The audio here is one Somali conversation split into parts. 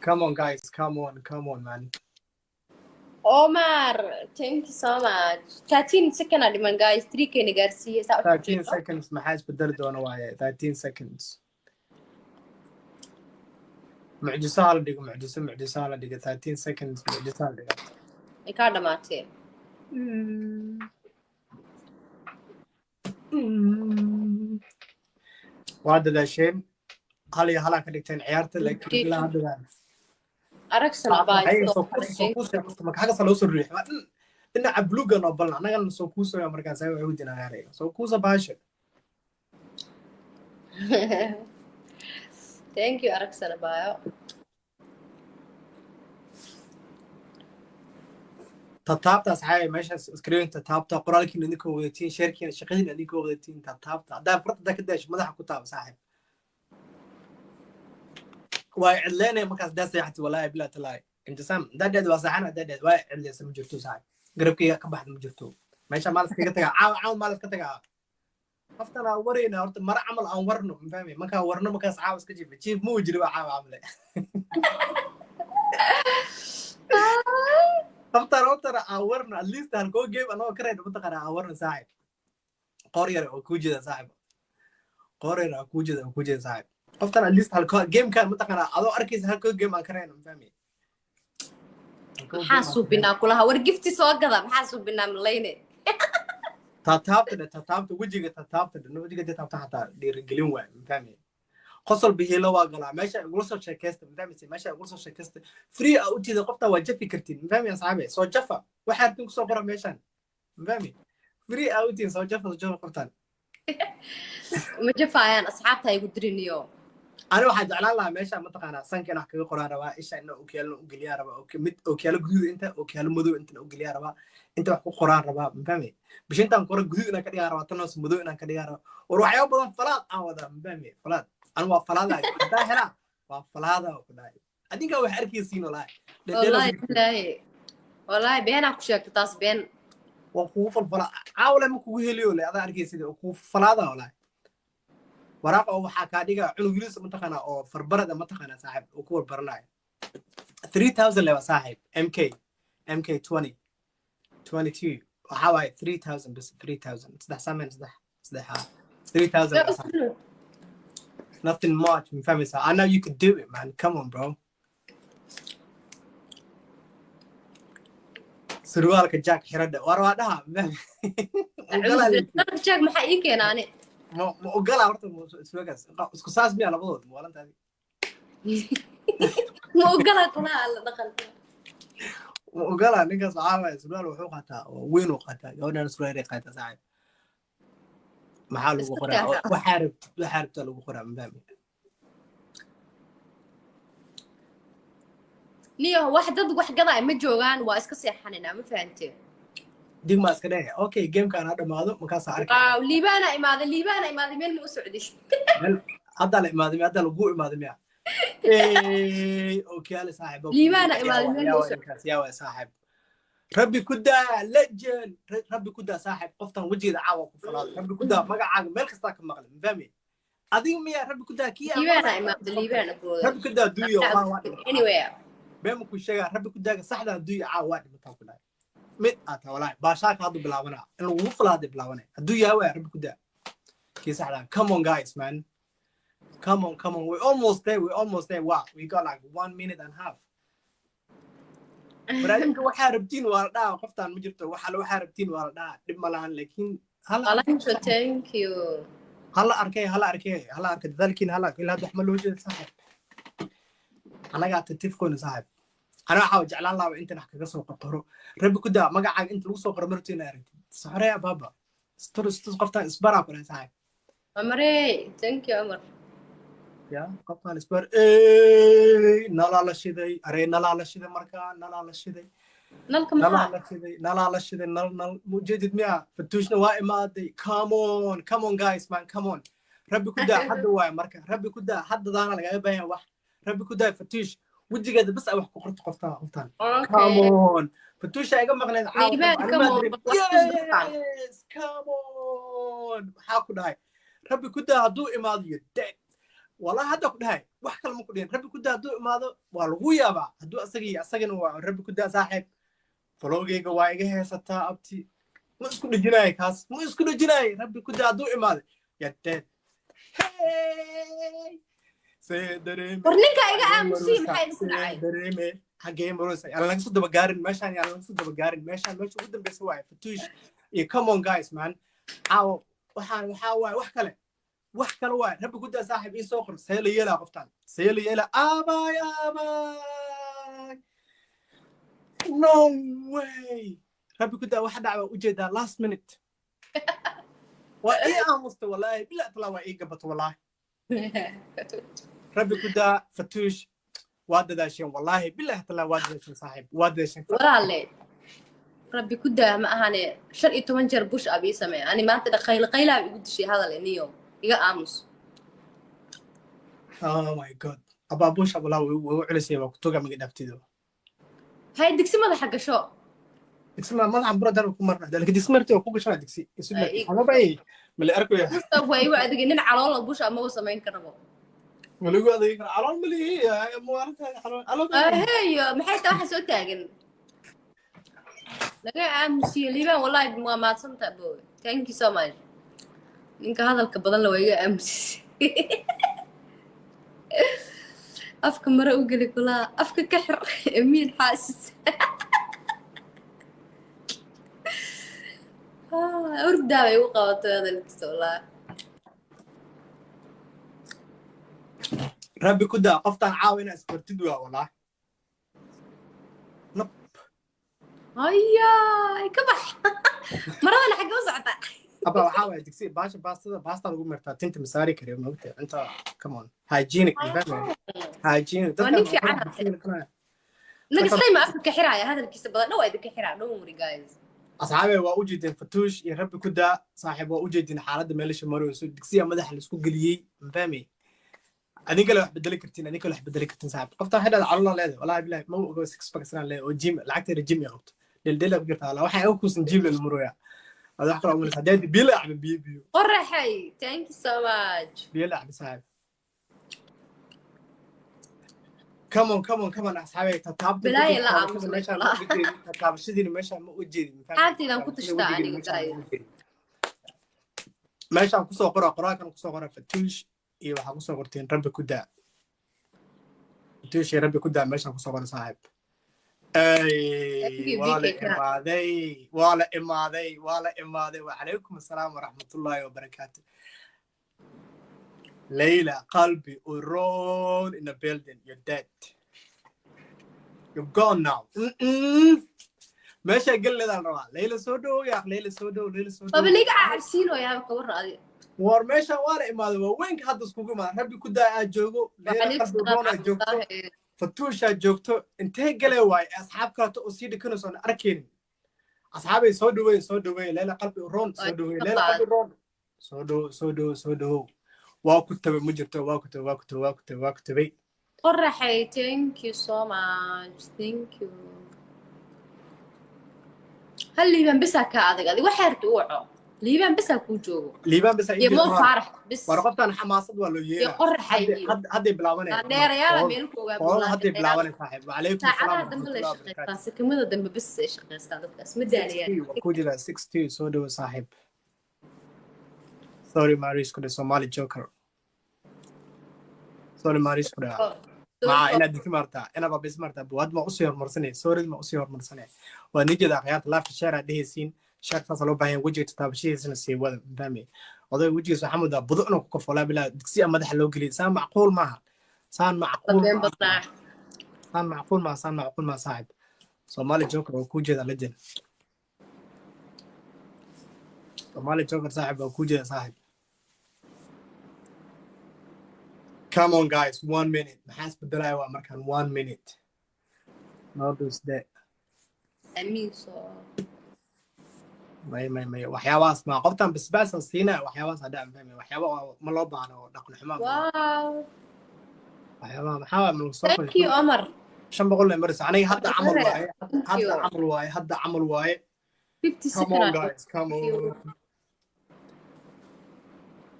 Come on, guys, come on, come on, man. Omar, thank you so much. 13 second aa dhiman, guys. 3K na gaarsiiye saa u 13 xaqiiqo. seconds, maxaa isbedeli doona waaye? 13 seconds, mucjiso hala dhigo, mucjiso, mucjiso hala dhigo. 13 seconds, mucjiso hala dhigo. Ay kaa dhamaatee. Waa dadaasheen, hal iyo halaa ka dhigteen ciyaarta, laakiin ilaa haddadaan Aragsan abaa. Soo kuusa, soo kuusa qofta marka xaggaasa loo soo riix. Waa dhinaca bluega noo balna, annagana soo kuusaya. Markaas ay waxay u dinagaaraya soo kuusa bahasha. Thank you, Aragsan abaayo. Tataabta, asxaabi, meeshaas screen tataabta, qoraalkiina idinkoo wadatiin, sheerkiina, shaqadiina idinkoo wadatiin, tataabta. Haddaa farta, haddaa ka daasho, madaxa ku taaba, saaxib. Waa cidleynaya markaas haddaa seexatid. Walaahi bilaa talaahi, Imtisaam, haddaa dheed waa seexan, haddaa dheed waa cidleysa, ma jirto, saaxib. Garabkayga ka baxda, ma jirto. Meesha maal iskaga tagaa caawa, caawa maal iska tagaa. Qoftan aan warayna horta mara camal aan warno, ma fahmay? Markaan warno, markaas caawa iska jiifa, jiif ma uu jiri waa caawa camale. Qoftan horta aan warno at least halkoo game anagoo ka rayna, mataqaana, aan warno, saaxib. Qoor yar oo kuu jeeda, saaxib, qoor yar oo kuu jeeda, oo kuu jeeda, saaxib. Qoftan at least halkoo gamekan, mataqaana, adoo arkaysa, halkoo game aan ka rayna, ma fahmay? Halkoo game Maxaa aan ka rayna. suubinaa kulaha? War gifti soo gada, maxaa suubinaa malayne? Taataabta dhe, taataabta wejiga, taataabta dhe, wejiga dee taabta xataa dhiirigelin waay, ma fahmay? Qosol bihiilo waa galaa. Meesha igula soo sheekaysta, ma fahmaysa? Meesha igula soo sheekaysta, free aa ujeeda. Qofta waa jafi kartiin, ma fahmay, asxaabe? Soo jafa, waxaa rabtiin kusoo qora meeshan, ma fahmay? Free aa utiin, soo jafa, soo jafa qoftan. Ma jafaayaan asxaabta, igu diriniyo. Ani waxaa jeclaan lahaa meesha, mataqaanaa, sanka in wax kaga qoraan rabaa, isha ina okiyaalna u geliyaa rabaa, mid okiyaalo guduud inta, okiyaalo madow intana u geliyaa rabaa, inta wax ku qoraan rabaa, ma fahmay? Bishintaan qora guduud inaan ka dhigaa rabaa, tan hoose madow inaan ka dhigaa rabaa. War waxyaabo badan falaad aan wadaa, ma fahmay? Falaad anu waa falaada, haddaa helaa waa falaada ku dhahay. Adinkaa wax arkaysiin, walaahi. Wallaahi bilaahi, wallaahi beenaa ku sheegta taas, been. Waa kugu falfala caawle, ma kugu heliyo le, adaa arkaysid oo kugu falaada, walaahi. Waraaq oo waxaa kaa dhigaa cunug yariis, mataqaanaa, oo farbarada, mataqaanaa, saaxib, oo ku warbaranayo. 3000 lewa, saaxib. MK MK 2022 waxaa waaye 3000 bas, 3000, saddex sameyn, saddex, saddex, 3000 waa, saaxib. Nothing much, ma fahmaysaa? I know you could do it, man. Come on, bro. Surwaalka jack xiradha war waa dhaha, ma ogolaa laakiin. Jack maxaa ii keena ani? Ma ogolaa horta surwaalkaas isku saas miya labadooda maalintaadi? Ma ogolaa kulaha alla dhaqan. Ma ogolaa ninkaas. Waxaa waaye surwaal wuxuu qaataa oo weyn uu qaataa, gabadhan surwaal ay qaataa, saaxib. Maxaa lagu Iska qoraa? taagaa. Waxaa rabtid, waxaa rabtaa lagu qoraa, ma fahmi? Niyo, wax dad wax gadaa ma joogaan, waa iska seexanina, ma fahanteen? Digmaa iska dheh. Okay, gamekaan ha dhamaado, markaasaa arkaya. Waaw, Liibaana imaaday, Liibaana imaaday. Meel ma u socday? Meel haddaa la imaaday miya? Haddaa lagu imaaday miya? Okay, saaxib. Liibaana imaaday, meel ma u socday? Ninkaas yaa waay, saaxib? Rabbi ku daa, legend. Rabbi ku daa, saaxib. Qoftan wejigeeda caawa ku falaado. Rabbi ku daa, magacaaga meel kastaa ka maqlay, ma fahmi? Adiga miya Rabbi ku daa kiya? Liibaana imaaday, Liibaana gooda. Rabbi ku daa duuyo waa dhimataa. Anyway. Been ma ku sheegaa? Rabbi ku daaga saxda hadduu caawa waa dhimataa ku dhahay. Mid aad tahay, walaahi, baashaaka haddu bilaabanaa in lagugu falaada bilaabanay hadduu yahay waaya. Rabbi ku daa kii saxda. Come on, guys, man, come on, come on. We almost there, we almost there. Wow, we got like one minute and a half. Barnaamijka waxaa rabtiin waa la dhahaa. Qoftaan ma jirto, waxa waxaa rabtiin waa la dhahaa, dhib ma lahan, laakiin hala Alanjo, thank you. Hala arkay, hala arkay, hala arkay dadaalkiina, hala arkay. Ilaa hadda wax ma loo jeeda, saaxib. Annagaa tatifkoona, saaxib. Ana waxaa jeclaan lahaa intan wax kaga soo qorqoro. Rabbi ku daa, magacaaga inta lagu soo qoro marti ina aragtid soxoraya baaba istur istus. Qoftaan isbaraa ku dhahay, saaxib. Amarey, thank you, Amar. Ya qoftaan isbar. Ey, nalaa la shiday, arey, nalaa la shiday, markaa nalaa la shiday. Nalka Nalaa maxaa? la shiday, nalaa la shiday, nal nal mujeedid miya? Fatuushna waa imaaday. Come on, come on, guys, man, come on. Rabbi ku daa hadda waay marka. Rabbi ku daa haddadaana lagaga baahan yahay wax. Rabbi ku daa, Fatuush, wejigeeda bas a wax ku qorto qoftaan, qoftaan. Come on, Fatuusha iga maqneed caawa. Liibaan, come on. Yes, come on. Maxaa ku dhahay? Rabbi ku daa hadduu imaado, you dead. Walaa hadda ku dhahay, wax kale ma ku dhihin. Rabbi ku daa hadduu imaado waa lagu yaabaa. Hadduu asagii asagana waa rabbi ku daa. Saaxiib, follow-gayga waa iga heesataa. Abti, ma isku dhejinaay kaas, ma isku dhejinaay. Rabbi ku daa hadduu imaado, yadeed. Hey, see dareeme? War ninka iga aamusiy, maxaa idinku dhacay? Dareeme xaggee maraysa? Yaan laga soo dabagaarin meeshaan, yaan laga soo dabagaarin meeshaan. Meesha ugu dambeysa waaye. Fatuush iyo, come on guys, man, caawo waxaan waxaa waaye wax kale, wax kale waaye. Rabbi ku daa, saaxiib, ii soo qor. See la yeelaa qoftaan? See la yeelaa? Aabay, aabay, no way! Rabbi ku daa, waxa dhacba ujeedaa. Last minute waa ii aamusta. Wallaahi bila talaa waa ii gabato. Wallaahi rabbi ku daa, Fatuush, waa dadaasheen. Wallaahi bilahi talaa waa dadaasheen. Saaxiib, waa dadaasheen. Walaalle, rabbi ku daa ma ahane, 15 jeer push up ii samee. Ani maanta dha qayl qaylaa igu dishay. Hadal niyo iga aamus. Oh my God, abaa, push up walaa way u culisay. Waa ku toga maga dhaaftido. Hay, digsi madaxa gasho. Digsi ma madaxa bura dar ku marna dalka digsi marti oo ku gashana digsi isu. Bay mala arkayo. Mustaf waa igu adigay. Nin caloola push up maba samayn karabo. Ma lagu adeegi kara? Calool ma lihi, muwaalinta calool calool. Heyo, maxay tahay waxa soo taagan? Naga aamusiyo Liibaan. Wallahi waa mahadsantaa, boy, thank you so much. Ninka hadalka badan la waa iga aamusisay. Afka mare u geli kulaa, afka ka xir. Amiin xaasis. Ah, hurdaa bay igu qabatay hadalkiisa wallahi. Rabbi ku daa, qoftaan caawa inaa isbartid waa walaa nab. Hayaay, ka bax maradana. Xagge u socota? Aba, waxaa waaya digsi baasha baastada, baasta lagu mirtaa tinta masaari kariyo maogta inta. Come on, hygienic, ma fahmay? Hygienic. Waa nin fiican. Naga ma afka ka xiraaya hadalkiisa badan dhan waa idinka xiraa. Don't worry, guys. Asxaabe, waa u jeedeen Fatuush iyo rabbi ku daa. Saaxiib, waa u jeedeen xaaladda meelasha marayso. Digsiya madaxa laisku geliyey, ma fahmay? Adin kale wax bedeli kartiin, adin kale wax bedeli kartiin. Saaxiib, qofta waxay dhahdaa caloolaa leedahay. Wallahi bilahi ma ogo six pack inaan leeyahay oo gym lacagteeda gym ay qabto dheldhela ku jirta. Wallah waxay ugu kuusan gym la marooya. Ada wax kale umalaysa haddii biyo la cabo, biyo, biyo. Qoraxay, thank you so much. Biyo la cabo, saaxiib. Come on, come on, come on, asxaabay, tataabta. Balaayo la aamusay. Meeshaan ma uga jeedin tataabashadiina, meeshaan ma u jeedin. Xaabtaydan ku tashtaa aniga, guys. Meeshaan kusoo qora qoraalkan, kusoo qora Fatuush iyo waxaa kusoo qorteen rabbi ku daa. Fatuush iyo rabbi ku daa meeshaan kusoo qora, saaxiib. Thank you, waa la BK. imaaday, waa la imaaday, waa la imaaday. Wacalaykum assalaam waraxmatullaahi wabarakaatu. Layla qalbi uroon in the building. You're dead, you're gone now. Meeshaa gel leedaa la rabaa. Layla, soo dhow yaaq. Layla, soo dhow. Layla, soo dhow. Baba liiga cabsiinoyaa, ka warran adi? War meesha waa la imaaday. Waa weynka hadda iskugu imaada. Rabbi ku daa aad joogo, Layla qalbi uroon aad joogto, Fatuushaa joogto. Intee galee waaye? Asxaab kaleto oo sii dhikanayso aan arkaynin. Asxaabay, soo dhaweey, soo dhaweey. Layla qalbi uroon, soo dhaweey. Layla qalbi uroon, soo dhow, soo dhow, soo dhowow. Waa ku tabay, ma jirto. Waa ku tabay, waa ku tabay, waa ku tabay, waa ku tabay. Qoraxay, thank you so much, thank you. Hal Liibaan bisaa kaa adag. Adig waxaa rabta u waco, Liibaan bisaa kuu joogo. Liibaan bisa. Iyo Mo Faarax bis. War qoftaan xamaasad waa loo iyo yeeraa. Qoraxay iyo Hadday bilaabanayaan. Dheerayaala meel ku ogaa. Qoolada hadday bilaabanayaan, saaxiib. Wacalaykum Saacadaha asalaam dambe la waraxmatullahi shaqaystaa. Wabarakaatu. Sakamada dambe bis ay shaqaystaan dadkaas, ma daaliyaan. Waa ku jiraa 60. Soo dhowo, saaxiib. Sorry Maris ku dhe, Somali Joker, sorry Maris ku dhe. Maa inaad difi martaa, inaad babis martaa buwaad ma usii horumarsanay. Sorry, ma usii horumarsanay. Waa nijeeda akhyaarta laafka share aad dhehaysiin. Share saasa loo baahan yahay. Wejiga tataabashadiisana sii wada, fahmay? Oday wejigiisa waxaa moodaa budo inuu ku kafo. Walaa bilaa digsiya madaxa loo geliyay. Saan macquul maaha, saan macquul been maaha. Badnaa. Saan macquul maaha, saan macquul maaha. Saaxib, Somali Joker waa kuu jeeda. Legend Somali Joker, saaxib, waa kuu jeeda. Saaxib, come on guys, one minute. Maxaa isbedelaya? Waa markaan one minute noodusde. Amiin soo. May, may, may, waxyaabahaas ma qoftan basbaasa siinaya. Waxyaabahaas hadda aan fahmay, waxyaaba oo ma loo baahno oo dhaqan xumaa ma. Wow. Waxyaabaha maxaa waa ma lagu soo Thank you, Omar. 500 le maraysa. Aniga hadda camal waaye. Thank Hadda you. camal waaye, hadda camal waaye. 50 Come on second. guys, come Thank you. on.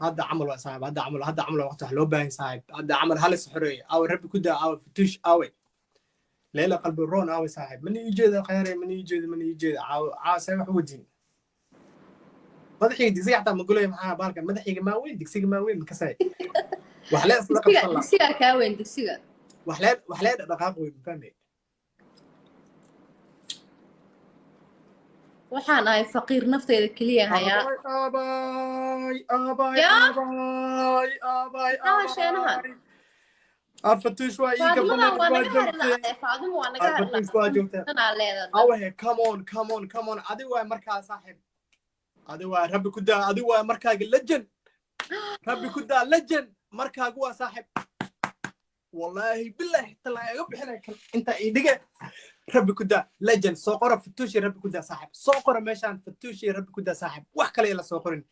Hadda camal waa, saaxib, hadda camal, hadda camal waa waqti wax loo baahan, saaxib. Hadda camal halis xoreeye. Awe Rabbi ku daa? Awe Fatuush? Awe Leila Qalbi Roon? Awe, saaxib? Mana ii jeeda, khayre, mana ii jeeda, mana ii jeeda. Caawe, caawe, see wax u wadiin? Madaxayga digsiga xataa ma gulaya. Maxaa baalka madaxayga maa weyn, digsiga maa weyn, makasay wax lee isla Digsiga. Qabsan la. Digsigaa kaa weyn, digsiga. Wax lee, wax lee dhaqaaq wey, ma fahmay? Waxaan ahay faqiir, nafteyda keliya hayaa. Aabay, aabay. Yaa? Aabay, aabay. Maxaa sheenahan? Aabay, Arfatuush waa ii Faadimadan gabanay. waa Waa naga hari joogtay. la-aday. Faadimo waa naga hari. Arfatuush waa joogtay. Tanaa leedahay. Awahe, come on, come on, come on. Adi waay markaa, saaxib, adi waay. Rabbi ku daa, adi waay markaaga legend. Rabbi ku daa, legend markaagu waa, saaxib. Wallaahi bilaahi talaa iga bixinay kan inta ii dhige. Rabbi ku daa, legend. Soo qora Fatuushi, Rabbi ku daa, saaxib. Soo qora meeshaan Fatuushi, Rabbi ku daa, saaxib. Wax kale ila soo qorin.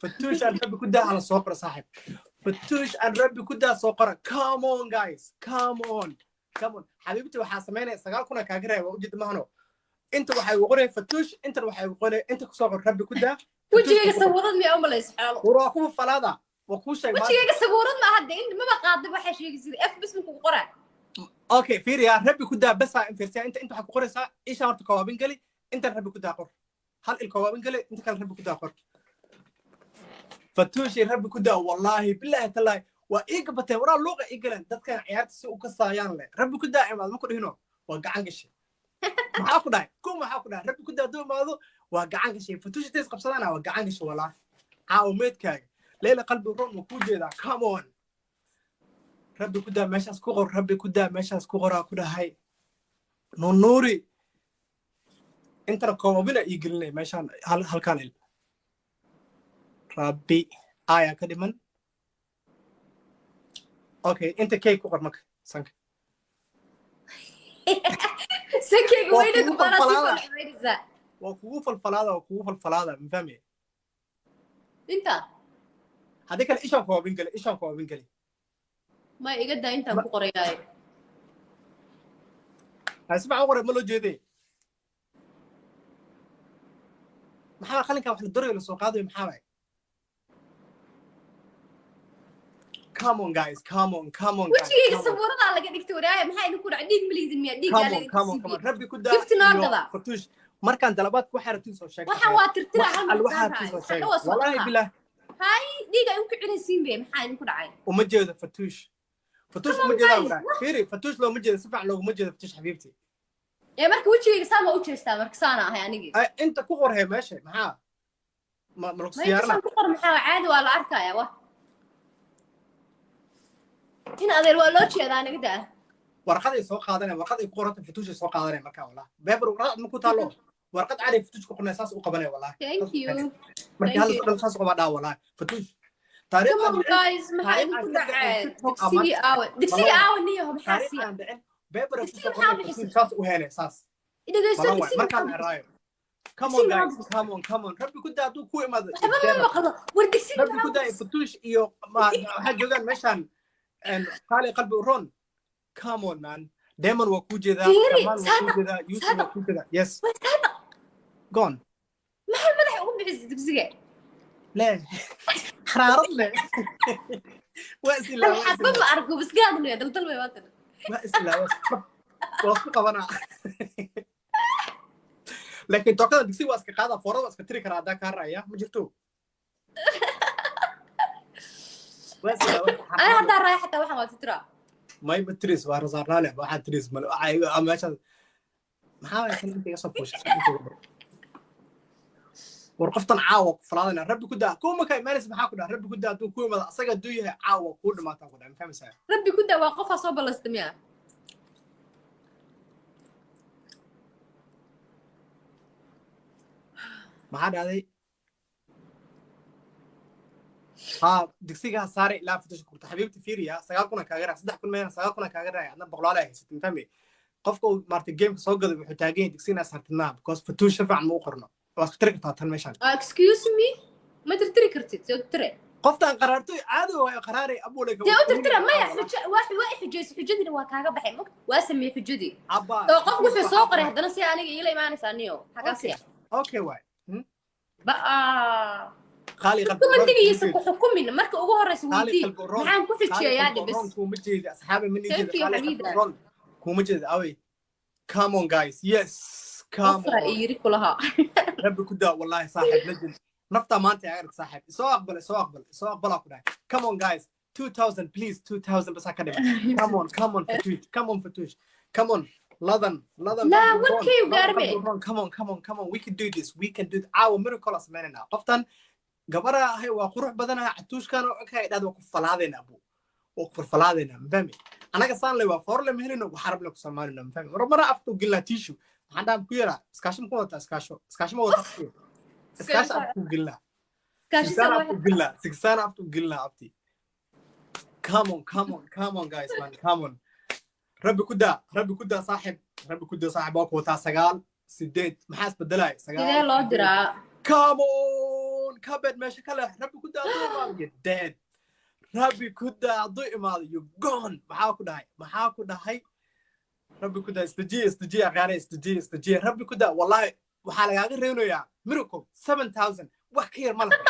Fatuush aan Rabbi ku daa hala soo qora, saaxib. Fatuush aan Rabbi ku daa soo qora. Come on, guys, come on, come on. Xabiibti, waxaa samaynaya 9,000 kaaga reeba. Ujeeda mahano, inta waxay ugu qoraya Fatuush, intan waxay ugu qoraya. Inta kusoo qor Rabbi ku daa. Wejigayga sabuurad miyaa u malaysa, xoolo? War waa kuwa falaada, waa kuu sheeg maanta. Wejigayga sabuurad ma hadde, inta maba qaada. Waxaa sheegaysid f bis ma kugu qoraa. Okay, fiiriya, Rabbi ku daa basa in fiirsiya. Inta waxaa ku qoraysaa isha horta koobin geli. Intan Rabbi ku daa qor, hal il koobin geli, inta kale Rabbi ku daa qor. Fatuushi, Rabbi ku daa. Wallaahi bilaahi tallaahi waa ii gabateen. Waraa luuqa ii galeen dadkan ciyaarta si u ka saayaan leh. Rabbi ku daa imaado ma ku dhihino, waa gacan gashay. Maxaa ku dhahay ku? Maxaa ku dhahay? Rabbi ku daa hadduu imaado waa gacan gashay. Fatuushi tays qabsadana waa gacan gashay. Wallaahi caawo meedkaaga. Leila Qalbi Ron ma kuu jeedaa? Come on, Rabbi ku daa meeshaas ku qor. Rabbi ku daa meeshaas ku qoraa ku dhahay. Nunuuri, intana koobabina ii gelinay meeshaan halkaan il Rabbi ayaa ka dhiman. Okay, inta kay ku qor marka sanka. Sankeyga Waa weyna kugu ku qoraa si falfalaada. falxumaynaysaa. Waa kugu falfalaada, waa kugu falfalaada, ma fahmay? Inta. Haddii kale ishaan koobin geli, ishaan koobin geli. Ma iga daa, intaan ku qorayaaye. Ha, si fiican u qoray, ma loo jeeday? Maxaa qalinkan wax la dorayo la soo qaadayo? Maxaa waay? Come on, guys, come on, come on, guys. Wejigayga Come on. sabuuradaa laga dhigtay. Waraaya, maxaa idinku dhacay? Dhiig ma liidin miya? Dhiiggaa Come on, come on, come on. Rabbi ku daa Gift noo iyo gada. Fatuush, markaan dalabaadka waxaa rabtiin soo sheeg. Waxaan waa tirtira hal Al mar. Waxaa rabtiin soo sheeg. Waxaan waa soo Wallaahi dhaqaa. bilaah. Hay, dhiiga igu kicinaysiin be, maxaa idinku dhacay? Uma jeedo Fatuush, Fatuush. Come Uma on, jeedaa. guys. Waraa fiiri, Fatuush looma jeedo, si fiican looguma jeedo Fatuush, xabiibti. Ee marka wejigayga saa ma u jeestaa? Marka saana ahay anigii. Ay, inta ku qorhee meesha, maxaa ma lagu Ma siyaarana? intasaan ku qor, maxaa caadi waa la arkaya. Wa in adeer waa loo jeedaa, aniga daa. Warqad ay soo qaadanaya, warqad ay ku qoranta Fatuush ay soo qaadanaya markaa. Wallah beber, warqad ma ku taalo, warqad cadi Fatuush ku qornaya, saas u qabanaya wallah. Thank you. Markii Thank hal you. dhan saas u qabaa dhaa wallah Fatuush taariikh Come aan on, dhicin. guys, maxaa Taariikh idinku aan ka dhicin dhacay? TikTok Digsigii ama- aawe? Digsigii Ballan. aawe niyaho, maxaa Taariikh siya? aan dhicin beber ay Digsiga kusoo maxaa qornay. bixisay? Fatuush saas u heenay saas. Dhegeyso. Balan waay Digsiga markaan maxaa bixisay? eraayo. Come on, Digsiga guys. maxaa bixisay? Come on, come on. Rabbi ku daa hadduu ku imaado. Waxba ma maqlo. War digsiga Rabbi ku maxaa daa. bixisay? Fatuush iyo waxaa joogaan meeshaan qaali Qalbi Uron. Come on, man. Demon waa kuu jeedaa. Fiiri, Kamal waa kuu Saadaq, jeedaa. Yusuf waa Saadaq. kuu jeedaa. Yes. War Saadaq. Gone. Maxaa madaxa ugu bixisay dugsiga? Le xaraarad le waa is ilaa waa is Xabad ilaa. Ma arko, basgaadnaya daldal way maanta. Waa is ilaa, waa isku qabanaa, laakiin tookada digsiga waa iska qaadaa, foorada waa iska tiri karaa haddaa kaa raaya ma jirto. Waa is ilaa waa Ana haddaa raaya xataa waxaan waa titiraa. May, ma tris, waa rasaarnaale. Waxaa tris male, waxaa meeshaas maxaa waay kan inta iga soo fuushay. War qoftan caawa ku falaadana. Rabbi ku daa kuwa markaa imaanaysa, maxaa ku dhaha? Rabbi ku daa hadduu ku imaado, asaga hadduu yahay, caawa kuu dhamaataan ku dhaha, ma fahmaysaa? Rabbi ku daa waa qofaa soo ballasta miya? Maxaa dhahday? Haa, digsigaa saare ilaa Fatush kurta. Xabiibti, fiiriya, 9,000 kaaga raaya, 3,000 meena, 9,000 kaaga raaya. Adna boqolaal ay haysatay, ma fahmay? Qofka uu maartay gameka soo gaday wuxuu taagan yahay digsiga inaa saartid maaha, because Fatuush si fiican ma u qorno. Waa iska tiri kartaa tan meeshaan. Excuse me, ma tirtiri kartid, soo tirtire. Qoftaan qaraartoy caadi waayo, qaraaray abuulay. Dee u tirtira maya, xujo waa i xujaysay, xujadiina waa kaaga baxay, mog waa sameeyey xujadii. Abba. Oo qofku wuxuu soo qoray haddana si aniga iila imaanaysaa niyo xagaa siya. Okay waay. Ba'a. Qaali qalbi. Commentigiisa ku xukumin marka ugu horeysa. Qaali Weydii qalbi roon. maxaan ku xijiyayaa dhibis. Kuma jeedi, asxaabi, ma Thank jeedi. you, Qaali qalbi Xamiida. roon kuma jeedi awey. Come on, guys, yes, come Qofra on. Iyiri kulahaa. Rabbi ku daa, wallahi saaxib legend. Naftaa maanta yaa arag saaxib. Isoo aqbal, isoo aqbal, isoo aqbalaa ku dhahay. Come on, guys, 2000, please, 2000 bas ha ka dhiman. Come on, come on, Fatush, come on, Fatush, come on. Ladan, Ladan. Laa, qalbi roon, 1K u Ladan gaarbe. qalbi roon. Come on, come on, come on, we can do this, we can do it. Caawa miracle aan samaynayna. Qoftan gabadha ahay waa qurux badanaha, catuushkan oo okay dhahda, waa ku falaadaynaa bu, waa ku farfalaadaynaa, ma fahmi? Anaga saan le waa foorle ma helino, waxaa rabna ku samaynayna, ma fahmi? Mar mara afka u gelinaa tissue. Maxaan dhaha ku yaraa? Iskaasho ma ku wadataa? Iskaasho, iskaasho ma wadataa? Iskaasho afka u gelinaa. Sigsaan afka u gelinaa, sigsaan afka u gelinaa abti. Come on, come on, come on, guys, man, come on. Rabbi ku daa, Rabbi ku daa, saaxib, Rabbi ku daa, saaxib. Waa ku wataa. Sagaal, sideed, maxaa isbedelaya? Sagaal. Sidee loo diraa? Come on, kabed meesha ka leex. Rabbi ku daa, hadduu imaado, you're dead. Rabbi ku daa, hadduu imaado, you gone. Maxaa ku dhahay? Maxaa ku dhahay? Rabbi ku daa, isdejiye, isdejiye, aqaare, isdejiye, isdejiye. Rabbi ku daa, wallahi waxaa lagaaga reynayaa miracle. 7000 wax ka yar ma laha.